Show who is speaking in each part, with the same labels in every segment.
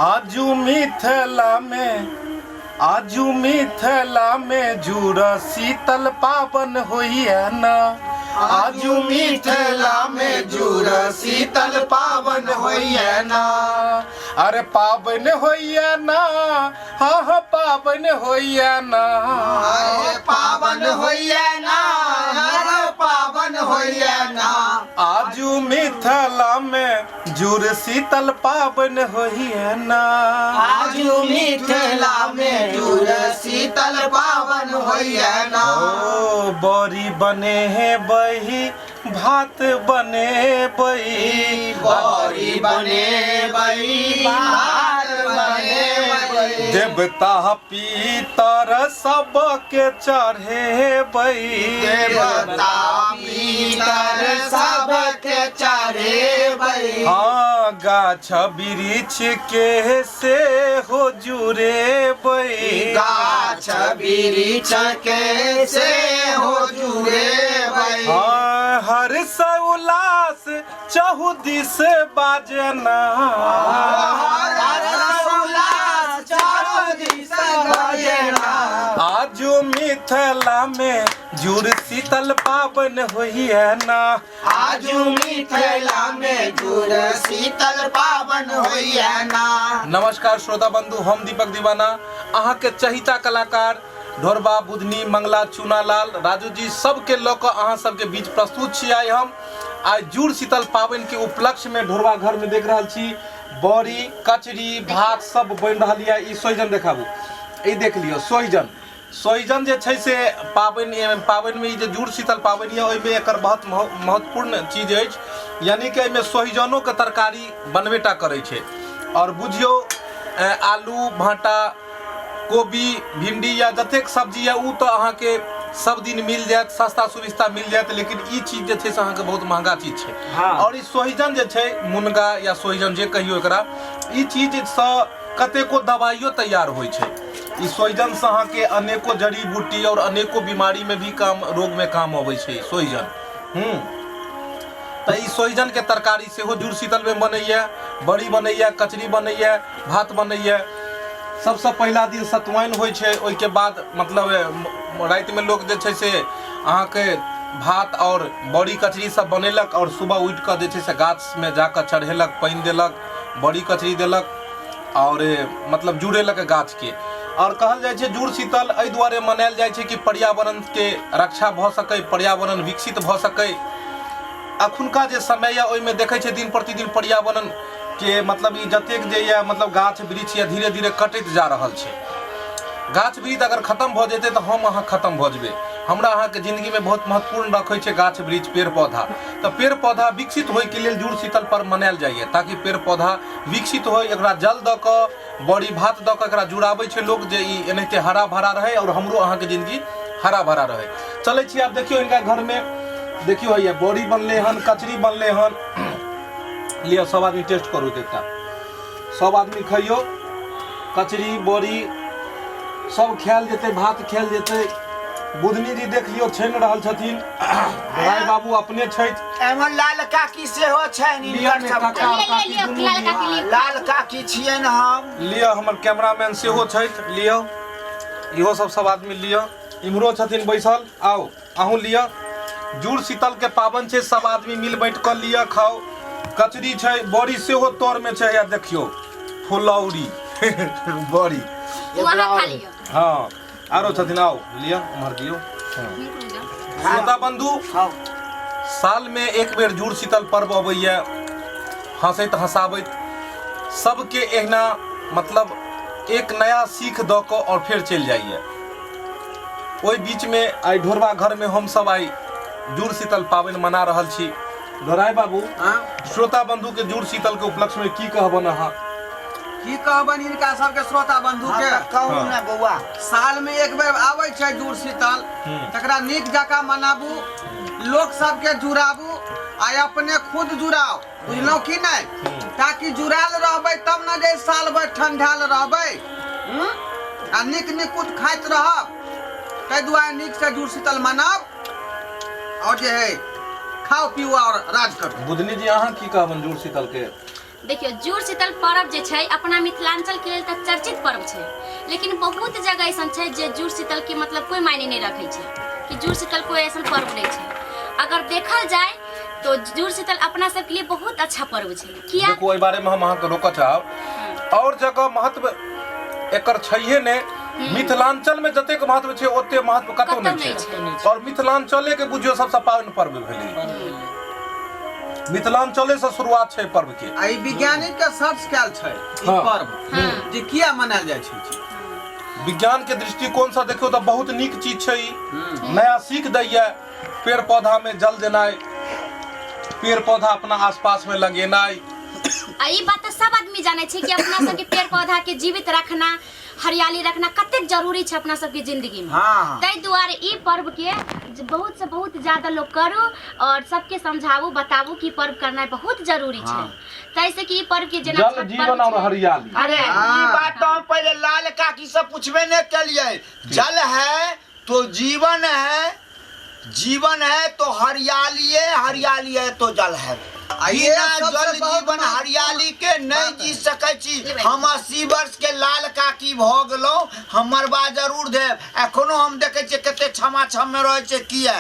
Speaker 1: आजू मिथिला में, आजू मिथिला में जुड़ शीतल पावन होइए ना।
Speaker 2: आजू मिथिला में जुड़ शीतल पावन होइए ना।
Speaker 1: अरे पावन होइए ना, हाँ हाँ पावन होइए ना।
Speaker 2: अरे पावन होइए ना, अरे पावन होइए ना।
Speaker 1: आजू मिथिला में जुड़ शीतल पावन होइए ना।
Speaker 2: आजू मिथिला में जुड़ शीतल पावन होइए ना।
Speaker 1: ओ बड़ी बने है बही, भात बने बही,
Speaker 2: बड़ी बने बही, भात बने बही।
Speaker 1: देवता पितर सबके चढ़े बही,
Speaker 2: देवता पितर सबके चढ़ेबै।
Speaker 1: हाँ गाछ वृक्ष के से हो जुड़ेबै,
Speaker 2: गाछ वृक्ष के से हो जुड़ेबै।
Speaker 1: हाँ हर्ष उल्लास चहु दिस बाजना।
Speaker 2: हर्ष उल्लास चारू दिस बजना।
Speaker 1: आजू मिथिला में जुड़ शीतल पावन होइए ना।
Speaker 2: आजू मिथिला में जुड़ शीतल पावन होइए ना।
Speaker 1: नमस्कार श्रोता बंधु, हम दीपक दीवाना अहाँ के चहिता कलाकार ढोरबा बुधनी मंगला चूनालाल राजू जी सबके लऽ कऽ अहाँ सबके बीच प्रस्तुत छी। आइ हम आइ जुड़ शीतल पाबनि के उपलक्ष्य में ढोरबा घर में देख रहल छी बड़ी कचरी भात सब बनि रहल यऽ। ई सोहिजन देखाबू, ई देख लियौ सोहिजन। सोहिजन जे छै से पाबनि पाबनिमे ई जे जुड़ शीतल पाबनि यऽ ओहिमे एकर बहुत महत्वपूर्ण चीज अछि, यानी कि एहिमे सोहिजनोके तरकारी बनबे टा करै छै। आओर बुझियौ आलू भाँटा कोबी भिंडी या जतेक सब्जी यऽ ओ तऽ अहाँके सब दिन मिल जायत, सस्ता सुविस्ता मिल जायत, लेकिन ई चीज जे छै से अहाँके बहुत महगा चीज छै। और ई सोहिजन जे छै मुनगा या सोहिजन जे कहियौ एकरा, ई चीजसँ कतेको दवाइयो तैयार होइ छै। ई सोहिजनसँ अहाँके अनेको जड़ी बूटी और अनेको बीमारीमे भी काम, रोगमे काम अबै छै ई सोहिजन। तऽ ई सोहिजनके तरकारी सेहो जुड़ शीतलमे बनैए, बड़ी बनैए, कचरी बनैए, भात बनैए। सबसँ पहिला दिन सतुआइन होइ छै, ओहिके बाद मतलब रातिमे लोक जे छै से अहाँके भात आओर बड़ी कचरी सब बनेलक और सुबह उठि कऽ जे छै से गाछमे जाकऽ चढ़ेलक, पानि देलक, बड़ी कचरी देलक और मतलब जुड़ेलक गाछके। और कहल जाइ छै जुड़ शीतल एहि दुआरे मनायल जाइ छै कि पर्यावरणके रक्षा भऽ सकै, पर्यावरण विकसित भऽ सकै। अखुनका जे समय यऽ ओहिमे देखै छै दिन प्रतिदिन पर्यावरण के मतलब ई जतेक जे यऽ मतलब गाछ वृक्ष यऽ धीरे धीरे कटैत जा रहल छै। गाछ वृक्ष अगर खतम भऽ जेतै तऽ हम अहाँ खतम भऽ जेबै। हमरा अहाँके जिन्दगीमे बहुत महत्वपूर्ण रखै छै गाछ वृक्ष पेड़ पौधा। तऽ पेड़ पौधा विकसित होइके लेल जुड़ शीतल पर्व मनायल जाइए ताकि पेड़ पौधा विकसित होइ। एकरा जल दऽ कऽ बड़ी भात दऽ कऽ एकरा जुड़ाबै छै लोक जे ई एनाहिते हरा भरा रहै आओर हमरो अहाँके जिन्दगी हरा भरा रहै। चलै छी आब देखियौ हिनका घरमे, देखियौ हैया बड़ी बनलै हन, कचरी बनलै हन। लिअ सब आदमी टेस्ट करू, एकटा सब आदमी खइयौ, कचरी बड़ी सब खायल जेतै, भात खायल जेतै। बुधनी जी देख लियौ छानि रहल छथिन, राय बाबू अपने छथि।
Speaker 2: एमहर लाल काकी सेहो छनि,
Speaker 1: लिअ
Speaker 2: हिनकर
Speaker 1: ने
Speaker 2: सबके।
Speaker 1: काका
Speaker 3: लिअ,
Speaker 1: काकी
Speaker 3: लिअ,
Speaker 1: दुनू
Speaker 3: लाल
Speaker 1: लिअ।
Speaker 3: काकी लिअ।
Speaker 2: लाल काकी छियनि हम।
Speaker 1: लिअ हमर कैमरामैन सेहो छथि, लिअ इहो सब सब आदमी लिअ। इम्हरो छथिन बैसल, आउ अहूँ लिअ। जुड़ शीतल के पाबनि छै, सब आदमी मिल बैठ कऽ लिअ खाउ। कचरी छै, बड़ी सेहो तर में छै, या देखियौ फुलौरी बड़ी।
Speaker 3: ओ अहाँ खा लिअ।
Speaker 1: हाँ आरो छथिन, आउ लिअ उम्हर दियौ। श्रोता बंधु, साल में एक बेर जुड़ शीतल पर्व अबैया, हंसैत हंसाबैत सबके एहिना मतलब एक नया सीख दऽ कऽ और फेर चलि जाइए। ओहि बीचमे आइ ढोरबा घरमे हमसब आइ जुड़ शीतल पाबनि मना रहल छी। ढोराय बाबू, श्रोता बंधु के जुड़ शीतल के उपलक्ष्य में की कहबन अहाँ?
Speaker 4: की कहबनि हिनका सबके श्रोता बंधु के?
Speaker 2: तऽ कहू ने बौआ।
Speaker 4: साल में एक बेर आबै छै जुड़ शीतल, तकरा नीक जकाँ मनाबू, लोक सबके जुड़ाबू आ अपने खुद जुड़ाउ, बुझलहुँ कि नहि? ताकि जुड़ायल रहबै तब ने जे साल भरि ठंडायल रहबै, आ नीक निकुत खाइत रहब। ताहि दुआरे नीकसँ जुड़ शीतल मनाउ और जे है खाओ पीओ और राज करू।
Speaker 1: बुधनी जी अहाँ की कहबनि जुड़ शीतल के?
Speaker 3: देखियौ, जुड़ शीतल पर्व जे छै अपना मिथिलांचल के लेल तऽ चर्चित पर्व छै, लेकिन बहुत जगह ऐसन छै जे जुड़ शीतल के मतलब कोई मायने नहीं रखै छै कि जुड़ शीतल कोई ऐसन पर्व नहीं छै। अगर देखल जाए तो जुड़ शीतल अपना सबके लिए बहुत अच्छा पर्व छै। किया?
Speaker 1: देखू, एहि बारे में हम अहाँके रोकऽ चाहब। और जगह महत्व एकर छैहे नहि, मिथिलांचल में जतेक महत्व छै ओते महत्व कतौ
Speaker 3: कतौ
Speaker 1: नहि
Speaker 3: नहि
Speaker 1: छै।
Speaker 3: छै।
Speaker 1: और मिथिलांचले के बुझियौ सबसँ पावन पर्व भेलै, मिथिलांचले से शुरुआत छै पर्व के।
Speaker 4: आ ई वैज्ञानिक के सर्च कयल छै ई पर्व जे किया मनायल जाइ छै।
Speaker 1: विज्ञान के दृष्टिकोण से देखियौ तऽ बहुत नीक चीज छै ई, नया सीख दैया। पेड़ पौधा में जल देनाइ, पेड़ पौधा अपना आसपास में लगेनाइ।
Speaker 3: आ ई बात तऽ सब आदमी जानै छै कि अपना सबके पेड़ पौधा के जीवित रखना, हरियाली रखना कतेक जरूरी छै अपना सबके जिंदगी में। ताहि दुआरे ई पर्व के बहुत से बहुत ज्यादा लोग करू और सबके समझाबू, बताबू कि पर्व करनाइ बहुत जरूरी छै। ताहि से कि ई पर्व के जेना
Speaker 1: जल
Speaker 3: छठ पर्व
Speaker 1: जीवन और
Speaker 3: छै।
Speaker 1: हरियाली।
Speaker 2: अरे ई बात तो हम पहले लाल काकी से पूछबे नहीं कलिए। जल है तो जीवन है, जीवन है तो हरियाली है, हरियाली है तो जल है।
Speaker 4: आ ये
Speaker 2: बिना
Speaker 4: सबसे
Speaker 2: जल
Speaker 4: बहुत
Speaker 2: जीवन
Speaker 4: महत्वपूर्ण
Speaker 2: हरियाली के नहीं
Speaker 4: बात
Speaker 2: जी
Speaker 4: है।
Speaker 2: सकै छी।
Speaker 3: लेबै।
Speaker 2: हम 80 वर्ष के लाल काकी भऽ गेलहुँ, हमर बात जरूर देब। एखनो हम देखै छियै कते क्षमा क्षम में रहै छै। किया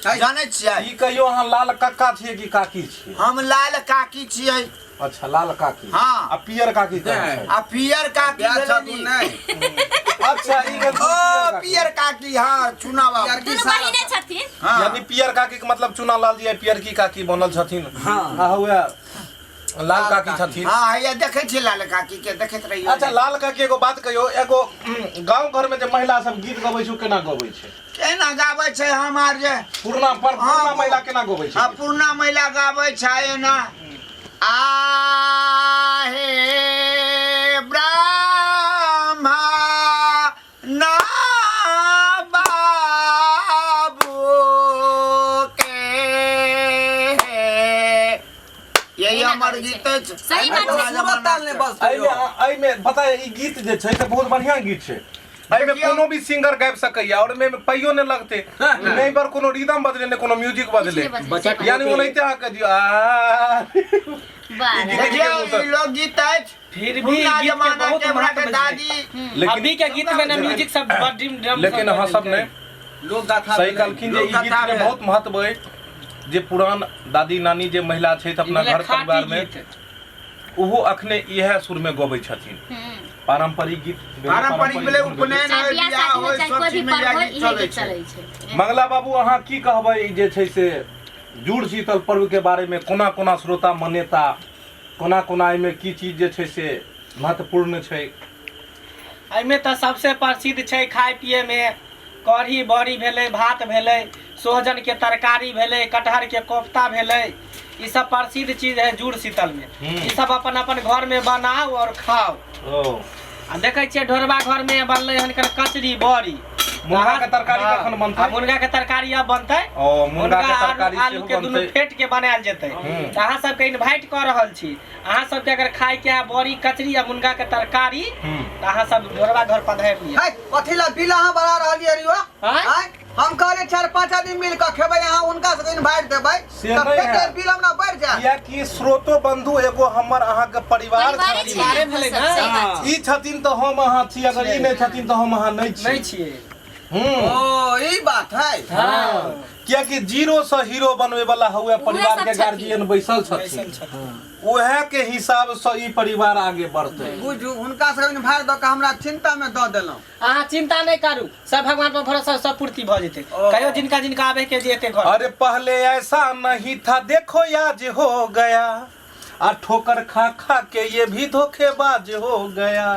Speaker 2: जानै छियै?
Speaker 1: ई कहियो, अहाँ लाल कक्का छियै कि काकी छियै?
Speaker 2: हम लाल काकी छियै।
Speaker 1: अच्छा, लाल काकी।
Speaker 2: हाँ।
Speaker 1: आ पियर काकी कहाँ छै?
Speaker 2: आ पियर काकी
Speaker 4: ब्याह
Speaker 2: भेलै
Speaker 4: छथुन
Speaker 2: नी।
Speaker 4: नहि।
Speaker 1: अच्छा, ई भेल
Speaker 2: ओ
Speaker 1: पियर काकी।
Speaker 2: पियर काकी, हाँ, चुना बाबू।
Speaker 4: पियर
Speaker 3: दुनू बहिने छथिन।
Speaker 2: हाँ।
Speaker 1: यानी पियर काकी के मतलब चुना लाल जी पियर की काकी बनल छथिन। हाँ, आ हुए लाल काकी छथिन।
Speaker 2: हाँ, हैया देखै छियै लाल काकी के, देखैत रहियौ।
Speaker 1: अच्छा लाल काकी, एगो बात कहियौ, एगो गांव घर में जे महिला सब गीत गबै छै, ओ केना गबै छै?
Speaker 2: केना गाबै छै हमार जे
Speaker 1: पुरना पर
Speaker 2: हाँ,
Speaker 1: पुरना महिला केना गबै छै?
Speaker 2: हाँ, पुरना महिला गाबै छै एना, आहे ब्राह्मण ना बाबू के, यही
Speaker 3: एना
Speaker 2: हमर
Speaker 3: गाबै छै।
Speaker 2: गीत अछि।
Speaker 3: सही बात छै।
Speaker 4: सुरो ताल नहि बजतै
Speaker 1: एहिमे
Speaker 4: यौ।
Speaker 1: एहिमे पता है, ई गीत जे छै से बहुत बढ़िया गीत छै। एहिमे
Speaker 2: देखियौ।
Speaker 1: कोनो भी सिंगर गाबि सकैया और एहिमे पाइयो नहि लगतै, नहि पर कोनो रिदम बदले, नहि कोनो म्यूजिक बदले।
Speaker 3: किछु नहि बदले, सही
Speaker 1: यानी ओनाहिते अहाँके दियौ आ
Speaker 3: बात।
Speaker 1: ई गीत
Speaker 2: देखियौ, ई लोकगीत अछि।
Speaker 5: फिर भी
Speaker 2: पुरना
Speaker 5: गीत के
Speaker 2: जमाना
Speaker 5: बहुत
Speaker 2: के हमरा के
Speaker 5: महत्व छै।
Speaker 2: दादी
Speaker 1: लेकिन
Speaker 5: अभी के गीत में ना म्यूजिक सब बड़ ड्रीम ड्रम
Speaker 1: लेकिन
Speaker 5: सब
Speaker 1: अहाँ सब
Speaker 5: बदल
Speaker 1: ने
Speaker 4: लोक गाथा
Speaker 1: सही
Speaker 4: भेलै।
Speaker 1: कहलखिन जे ई
Speaker 2: लोकगाथा
Speaker 1: गीत के
Speaker 2: भेल।
Speaker 1: बहुत महत्व अइ जे पुरान दादी नानी जे महिला छथि अपना
Speaker 5: गेलै।
Speaker 1: घर
Speaker 5: खाटी
Speaker 1: परिवार में
Speaker 5: गीत।
Speaker 1: ओहो अखने इएह सुर में गबै छथिन। पारंपरिक गीत भेलै,
Speaker 2: पारंपरिक भेलै,
Speaker 1: धुन भेलै।
Speaker 2: उपनयन
Speaker 3: चाहे
Speaker 2: होइ,
Speaker 3: बियाह
Speaker 2: बियाह
Speaker 3: शादी
Speaker 2: होइ,
Speaker 3: होइ, चाहे
Speaker 2: सब
Speaker 3: कोई भी
Speaker 2: चीज में
Speaker 3: पर्व
Speaker 2: इएह
Speaker 3: होइ,
Speaker 2: गीत
Speaker 3: इहे
Speaker 2: चलै
Speaker 3: गीत
Speaker 2: छै।
Speaker 3: चलै छै।
Speaker 1: मंगला बाबू, अहाँ की कहबै ई जे छै से जुड़ शीतल पर्व के बारे में? कोना कोना श्रोता मनेता, कोना कोना एहिमे की चीज जे छै से महत्वपूर्ण छै?
Speaker 5: एहिमे तऽ सबसे प्रसिद्ध छै खाय पिए में कढ़ी बड़ी भेलै, भात भेलै, सोहजन के तरकारी भेलै, कटहर के कोफ्ता भेलै। ई सब प्रसिद्ध चीज है जुड़ शीतल में। ई सब अपन अपन घर में बनाओ और खाओ।
Speaker 1: ओ
Speaker 5: आ देखै छियै ढोरबा घर में बनलै हन कचरी बड़ी।
Speaker 1: मुनगा के तरकारी
Speaker 5: हाँ,
Speaker 1: कखन बनतै?
Speaker 5: आ मुनगा के तरकारी अब बनतै।
Speaker 1: ओ मुनगा के
Speaker 5: आलू
Speaker 1: तरकारी
Speaker 5: आलू
Speaker 1: सेहो
Speaker 5: के दुनू
Speaker 1: बनतै।
Speaker 5: फेट के बनायल जेतै। तऽ अहाँ सबके इन्वाइट कऽ रहल छी, अहाँ सबके अगर खाय के है बड़ी कचरी आ मुनगा के तरकारी तऽ अहाँ सब ढोरबा घर पधारि लिअ।
Speaker 4: है, कथी ला बिल अहाँ बढ़ा रहलियै रे यौ?
Speaker 5: आँय?
Speaker 4: आँय? हम कहलियै 4-5 आदमी मिल कऽ खेबै, अहाँ हुनका सबके इन्वाइट देबै
Speaker 1: से
Speaker 4: तऽ
Speaker 1: नहि
Speaker 4: फेर
Speaker 1: हैत।
Speaker 4: बिल हमरा बढ़ि जायत।
Speaker 1: कियाकि स्रोतो बंधु एगो हमर अहाँके परिवार
Speaker 3: परिवारे
Speaker 1: छथिन।
Speaker 3: छै
Speaker 5: परिवारे भेलै
Speaker 3: सब,
Speaker 5: ने।
Speaker 3: सही बात छै।
Speaker 1: ई छथिन तऽ हम अहाँ छी, अगर ई नहि छथिन तऽ हम अहाँ नहि छी।
Speaker 5: नहि छियै।
Speaker 4: ओ ई बात है।
Speaker 5: हँ।
Speaker 1: कियाकि जीरो से हीरो बनवे वाला हुए परिवार
Speaker 3: सब
Speaker 1: के
Speaker 3: छथिन।
Speaker 1: गार्जियन बैसल
Speaker 5: बैसल
Speaker 1: छथिन,
Speaker 5: छथिन।
Speaker 1: उएह के हिसाब से ई परिवार आगे बढ़तै।
Speaker 4: बुझू, हुनका सबके इन्वाइट दऽ कऽ हमरा चिंता में दऽ देलहुँ।
Speaker 5: अहाँ चिंता नहि करू, सब भगवान पर भरोसा, सब पूर्ति भऽ जेतै।
Speaker 4: ओ।
Speaker 5: कहियो जिनका जिनका आबे के जे एते घर।
Speaker 1: अरे पहले ऐसा नहीं था, देखो आज हो गया, आ ठोकर खा खा के ये भी धोखेबाज हो गया।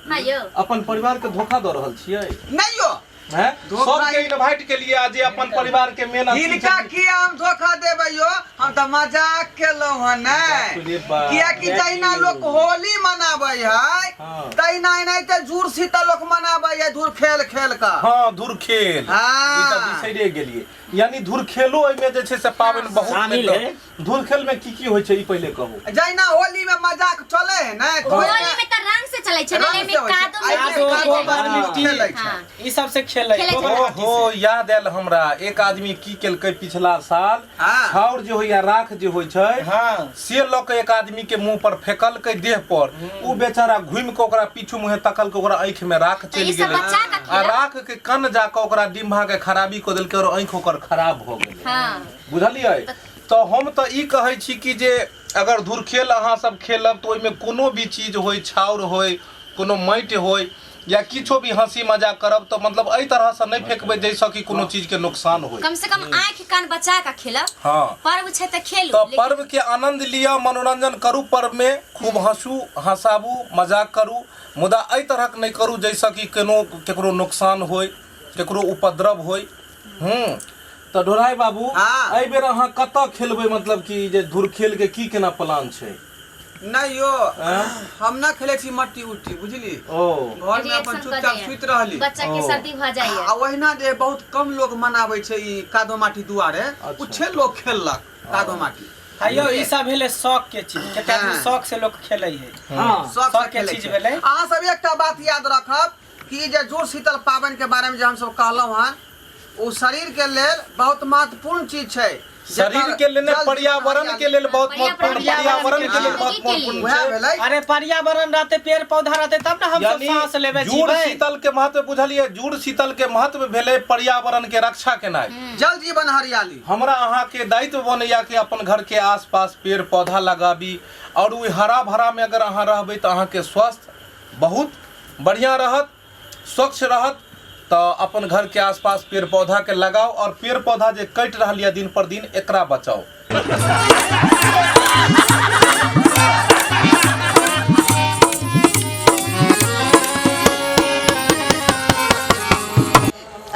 Speaker 3: हाँ यौ।
Speaker 1: अपन परिवार के धोखा दऽ रहल छियै।
Speaker 4: नहि यौ।
Speaker 1: हैं?
Speaker 4: धोखा
Speaker 1: सबके इनवाइट के लिए आज अपन परिवार के मेन अथी
Speaker 4: हिनका
Speaker 1: छथिन।
Speaker 4: किया हम धोखा देबै यौ? हम तऽ मजाक केलहुँ हन
Speaker 1: बाप
Speaker 4: ने।
Speaker 1: रे बाप।
Speaker 4: कियाकि जहिना लोक होली मनाबै है
Speaker 1: हाँ।
Speaker 4: तहिना एनाहिते जुड़ शीतल लोक मनाबै है, धूर खेल खेल कऽ।
Speaker 1: हाँ, धुरखेल।
Speaker 4: हाँ।
Speaker 1: ई तऽ बिसैरे गेलियै, यानी धुरखेलो एहिमे जे छै से पाबनि बहुत
Speaker 6: शामिल है।
Speaker 1: धुरखेल में की की होइ छै, ई पहिले कहू।
Speaker 4: जहिना होली में मजाक चले है ने,
Speaker 3: होली में तऽ रंग से चलै छै ने,
Speaker 4: रंग
Speaker 3: एहिमे
Speaker 4: से होइ छै।
Speaker 3: कादो में
Speaker 4: एहिमे
Speaker 5: कादो,
Speaker 3: खेलै छै।
Speaker 5: गोबर, मिट्टी।
Speaker 4: खेलै छै।
Speaker 3: हाँ।
Speaker 5: ई सब से खेलै
Speaker 3: खेलै छै।
Speaker 5: गोबर माटी
Speaker 1: ओहो
Speaker 5: से।
Speaker 1: याद आयल हमरा, एक आदमी की केलकै पिछला साल,
Speaker 4: हाँ।
Speaker 1: छाउर जे होइया होइया, राख जे होइ छै,
Speaker 5: हाँ,
Speaker 1: से लऽ के एक आदमी के मुंह पर फेकलकै देह पर। उ बेचारा घुमि के ओकरा पीछू मुँहे तकलकै, ओकरा आँखि में राख
Speaker 3: तऽ
Speaker 1: चलि
Speaker 3: ई सब
Speaker 1: गेलै
Speaker 3: बच्चा के
Speaker 1: आ
Speaker 3: खेलब।
Speaker 1: राख के कन जाकऽ ओकरा डिम्भा के खराबी कऽ देलकै और आँखि ओकर खराब भऽ गेलै।
Speaker 3: हाँ।
Speaker 1: बुझलियै? तऽ हम तऽ ई कहै छी कि जे अगर धुरखेल अहाँ सब खेलब तऽ ओहिमे कोनो भी चीज होय, छाउर होय, कोनो माटि होय या किछो भी हंसी मजाक करब तऽ मतलब एहि तरहसँ नहि फेकबै जाहिसँ कि कोनो चीजके नुकसान होय।
Speaker 3: कम से कम आँखि कान बचा कऽ खेलब।
Speaker 1: हाँ।
Speaker 3: पर्व छै तऽ खेलू,
Speaker 1: तऽ
Speaker 3: लेकिन
Speaker 1: पर्व के आनंद लिअ, मनोरंजन करू, पर्व में खूब हंसू, हंसाबू, मजाक करू, मुदा एहि तरहक नहि करू जाहिसँ कि कोनो केकरो नुकसान होय, केकरो उपद्रव होय। तऽ ढोढ़ाई बाबू,
Speaker 4: हाँ।
Speaker 1: एहि बेर अहाँ कतऽ खेलबै? मतलब कि जे धुरखेल के की केना प्लान छै?
Speaker 4: नहि यौ,
Speaker 1: आँय?
Speaker 4: हम ना खेलै छी मट्टी उट्टी, बुझली?
Speaker 1: ओ।
Speaker 4: घर में अपन
Speaker 3: रिएक्शन कऽ
Speaker 4: चुपचाप
Speaker 3: दैया
Speaker 4: सुति रहली।
Speaker 3: बच्चा के,
Speaker 1: ओ।
Speaker 3: सर्दी भऽ जाइया।
Speaker 4: आ ओहिना जे बहुत कम लोग मनाबै छै ई कादो माटी दुआरे।
Speaker 1: अच्छा।
Speaker 4: कुछे लोग खेललक कादो माटी।
Speaker 5: आइयो ई सब भेलै शौक के चीज। कते आदमी
Speaker 4: हाँ।
Speaker 5: शौक से लोक खेलै है।
Speaker 4: हाँ, शौक से
Speaker 5: शौक के
Speaker 4: खेलै
Speaker 5: चीज
Speaker 4: छै।
Speaker 5: भेलै।
Speaker 4: अहाँ सब एकटा बात याद रखब कि जे जुड़ शीतल पाबनि के बारे में जे हमसब कहलहुँ हन, ओ शरीर के लेल बहुत महत्वपूर्ण चीज छै।
Speaker 1: शरीर के लेल नहि,
Speaker 4: जल
Speaker 1: पर्यावरण के लेल बहुत महत्वपूर्ण,
Speaker 5: पर्यावरण
Speaker 1: पर्यावरण के लेल बहुत
Speaker 3: जिंदगी के लिए।
Speaker 1: महत्वपूर्ण
Speaker 4: वएह
Speaker 1: छै।
Speaker 4: भेलै।
Speaker 5: अरे पर्यावरण रहते, पेड़ पौधा रहते, तब ने हम सब
Speaker 1: यानी
Speaker 5: सांस लेबै,
Speaker 1: जुड़
Speaker 5: जीबै।
Speaker 1: शीतल के महत्व बुझलियै? जुड़ शीतल के महत्व भेलै पर्यावरण के रक्षा केनाइ।
Speaker 4: जल जीवन हरियाली।
Speaker 1: हमरा अहाँ के दायित्व बनैया कि अपन घर के आसपास पेड़ पौधा लगाबी और ओहि हरा भरा में अगर अहाँ रहबै तऽ अहाँ के स्वास्थ्य बहुत बढ़िया रहत, स्वच्छ रहत। तऽ अपन घर के आसपास पेड़ पौधा के लगाओ और पेड़ पौधा जे कटि रहल यऽ दिन पर दिन, एकरा बचाओ।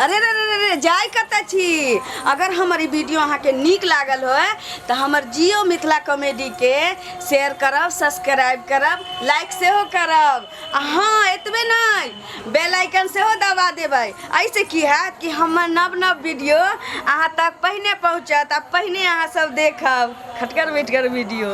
Speaker 6: अरे रे रे रे रे, जाय कतऽ छी? अगर हमर ई वीडियो अहाँके नीक लागल होय तऽ हमर जियो मिथिला कॉमेडीके शेयर करब, सब्सक्राइब करब, लाइक सेहो करब आ हँ, एतबे नहि, बेल आइकन सेहो दबा देबै। एहिसँ की हैत कि हमर नव नव वीडियो अहाँ तक पहिने पहुँचत आ पहिने अहाँ सब देखब खटगर मिठगर वीडियो।